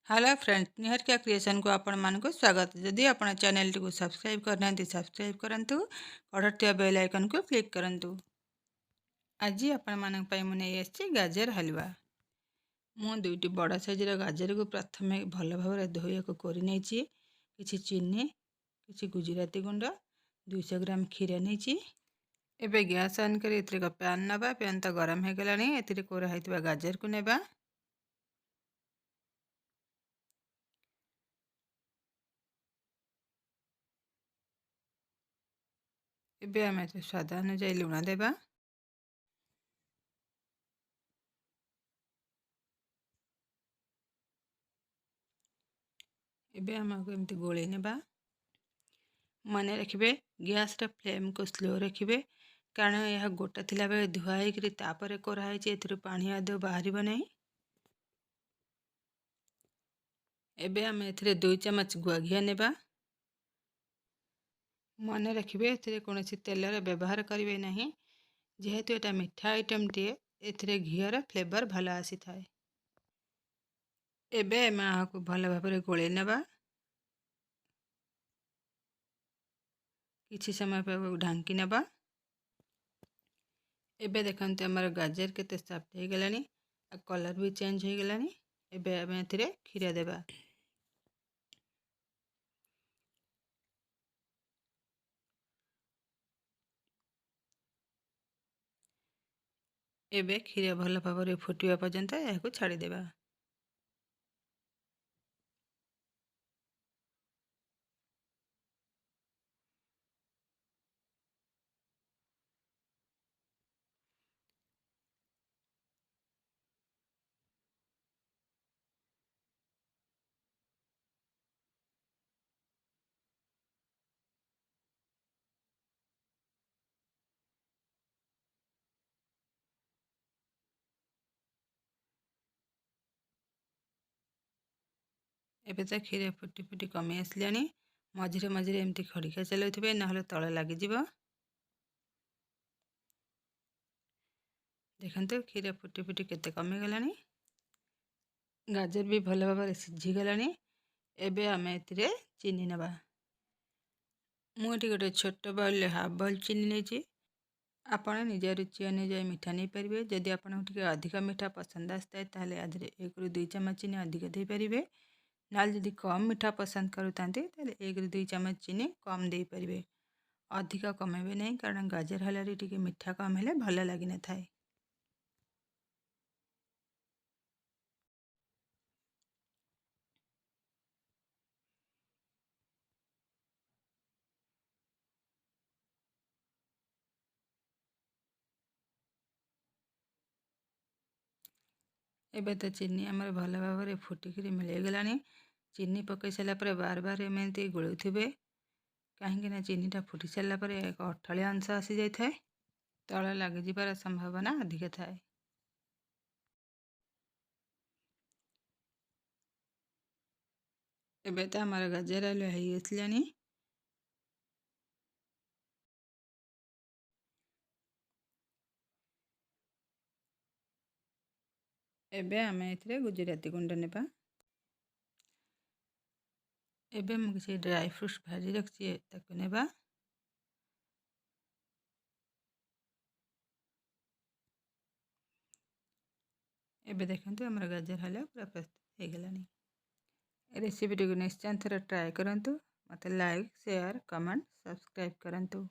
Hello friends, Niharika କ୍ରିଏସନ୍କୁ ଆପଣମାନଙ୍କୁ ସ୍ୱାଗତ। ଯଦି ଆପଣ ଚ୍ୟାନେଲଟିକୁ ସବସ୍କ୍ରାଇବ୍ କରିନାହାନ୍ତି, ସବସ୍କ୍ରାଇବ୍ କରନ୍ତୁ, କଡ଼ରେ ଥିବା ବେଲ୍ ଆଇକନ୍କୁ କ୍ଲିକ୍ କରନ୍ତୁ। ଆଜି ଆପଣମାନଙ୍କ ପାଇଁ ମୁଁ ନେଇ ଆସିଛି ଗାଜର ହାଲୁଆ। ମୁଁ ଦୁଇଟି ବଡ଼ ସାଇଜ୍ର ଗାଜରକୁ ପ୍ରଥମେ ଭଲ ଭାବରେ ଧୋଇବାକୁ କୋରି ନେଇଛି। କିଛି ଚିନି, କିଛି ଗୁଜୁରାତି ଗୁଣ୍ଡ, 200 ଗ୍ରାମ କ୍ଷୀର ନେଇଛି। ଏବେ ଗ୍ୟାସ୍ ଅନ୍ କରି ଏଥିରେ ଏକ ପ୍ୟାନ୍ ନେବା। ପ୍ୟାନ୍ ତ ଗରମ ହୋଇଗଲାଣି। ଏଥିରେ କୋରା ହୋଇଥିବା ଗାଜରକୁ ନେବା। ଏବେ ଆମେ ଏଥିରେ ସ୍ୱାଦ ଅନୁଯାୟୀ ଲୁଣ ଦେବା। ଏବେ ଆମକୁ ଏମିତି ଗୋଳେଇ ନେବା। ମନେ ରଖିବେ, ଗ୍ୟାସ୍ର ଫ୍ଲେମ୍କୁ ସ୍ଲୋ ରଖିବେ, କାରଣ ଏହା ଗୋଟା ଥିଲାବେଳେ ଧୁଆ ହେଇକରି ତାପରେ କରାହେଇଛି। ଏଥିରୁ ପାଣି ଆଦୌ ବାହାରିବ ନାହିଁ। ଏବେ ଆମେ ଏଥିରେ 2 ଚାମଚ ଗୁଆ ଘିଅ ନେବା। ମନେ ରଖିବେ, ଏଥିରେ କୌଣସି ତେଲର ବ୍ୟବହାର କରିବେ ନାହିଁ। ଯେହେତୁ ଏଇଟା ମିଠା ଆଇଟମ୍ଟିଏ, ଏଥିରେ ଘିଅର ଫ୍ଲେଭର୍ ଭଲ ଆସିଥାଏ। ଏବେ ଆମେ ଏହାକୁ ଭଲ ଭାବରେ ଗୋଳେଇ ନେବା। କିଛି ସମୟ ପାଇଁ ଢାଙ୍କି ନେବା। ଏବେ ଦେଖନ୍ତୁ, ଆମର ଗାଜର କେତେ ସଫ୍ଟ ହେଇଗଲାଣି ଆଉ କଲର୍ ବି ଚେଞ୍ଜ ହେଇଗଲାଣି। ଏବେ ଆମେ ଏଥିରେ କ୍ଷୀର ଦେବା। ଏବେ କ୍ଷୀର ଭଲ ଭାବରେ ଫୁଟିବା ପର୍ଯ୍ୟନ୍ତ ଏହାକୁ ଛାଡ଼ିଦେବା। ଏବେ ତ କ୍ଷୀର ଫୁଟି ଫୁଟି କମି ଆସିଲାଣି। ମଝିରେ ମଝିରେ ଏମିତି ଖଡ଼ିକା ଚଲାଉଥିବେ, ନହେଲେ ତଳେ ଲାଗିଯିବ। ଦେଖନ୍ତୁ, କ୍ଷୀର ଫୁଟି ଫୁଟି କେତେ କମିଗଲାଣି। ଗାଜର ବି ଭଲ ଭାବରେ ସିଝିଗଲାଣି। ଏବେ ଆମେ ଏଥିରେ ଚିନି ନେବା। ମୁଁ ଏଠି ଗୋଟେ ଛୋଟ ବାଉଲରେ ହାଫ୍ ବାଉଲ୍ ଚିନି ନେଇଛି। ଆପଣ ନିଜ ରୁଚି ଅନୁଯାୟୀ ମିଠା ନେଇପାରିବେ। ଯଦି ଆପଣଙ୍କୁ ଟିକେ ଅଧିକ ମିଠା ପସନ୍ଦ ଆସିଥାଏ, ତାହେଲେ ଏଥିରେ 1ରୁ 2 ଚାମଚ ଚିନି ଅଧିକ ଦେଇପାରିବେ। ନହେଲେ ଯଦି କମ୍ ମିଠା ପସନ୍ଦ କରୁଥାନ୍ତି, ତାହେଲେ 1ରୁ 2 ଚାମଚ ଚିନି କମ୍ ଦେଇପାରିବେ। ଅଧିକ କମାଇବେ ନାହିଁ, କାରଣ ଗାଜର ହାଲୁଆରେ ଟିକେ ମିଠା କମ୍ ହେଲେ ଭଲ ଲାଗିନଥାଏ। ଏବେ ତ ଚିନି ଆମର ଭଲ ଭାବରେ ଫୁଟିକିରି ମିଳେଇଗଲାଣି। ଚିନି ପକାଇ ସାରିଲା ପରେ ବାର ବାର ଏମିତି ଗୋଳଉଥିବେ, କାହିଁକିନା ଚିନିଟା ଫୁଟି ସାରିଲା ପରେ ଏକ ଅଠାଳିଆ ଅଂଶ ଆସିଯାଇଥାଏ, ତଳେ ଲାଗିଯିବାର ସମ୍ଭାବନା ଅଧିକ ଥାଏ। ଏବେ ତ ଆମର ଗାଜର ହାଲୁଆ ହେଇ ଆସିଲାଣି। ଏବେ ଆମେ ଏଥିରେ ଗୁଜୁରାତି ଗୁଣ୍ଡ ନେବା। ଏବେ ମୁଁ କିଛି ଡ୍ରାଏ ଫ୍ରୁଟ୍ସ ଭାଜି ରଖିଛି, ତାକୁ ନେବା। ଏବେ ଦେଖନ୍ତୁ, ଆମର ଗାଜର ହାଲୁଆ ପୁରା ପ୍ରସ୍ତୁତ ହେଇଗଲାଣି। ରେସିପିଟିକୁ ନିଶ୍ଚୟ ଥରେ ଟ୍ରାଏ କରନ୍ତୁ। ମୋତେ ଲାଇକ୍, ସେୟାର, କମେଣ୍ଟ, ସବସ୍କ୍ରାଇବ୍ କରନ୍ତୁ।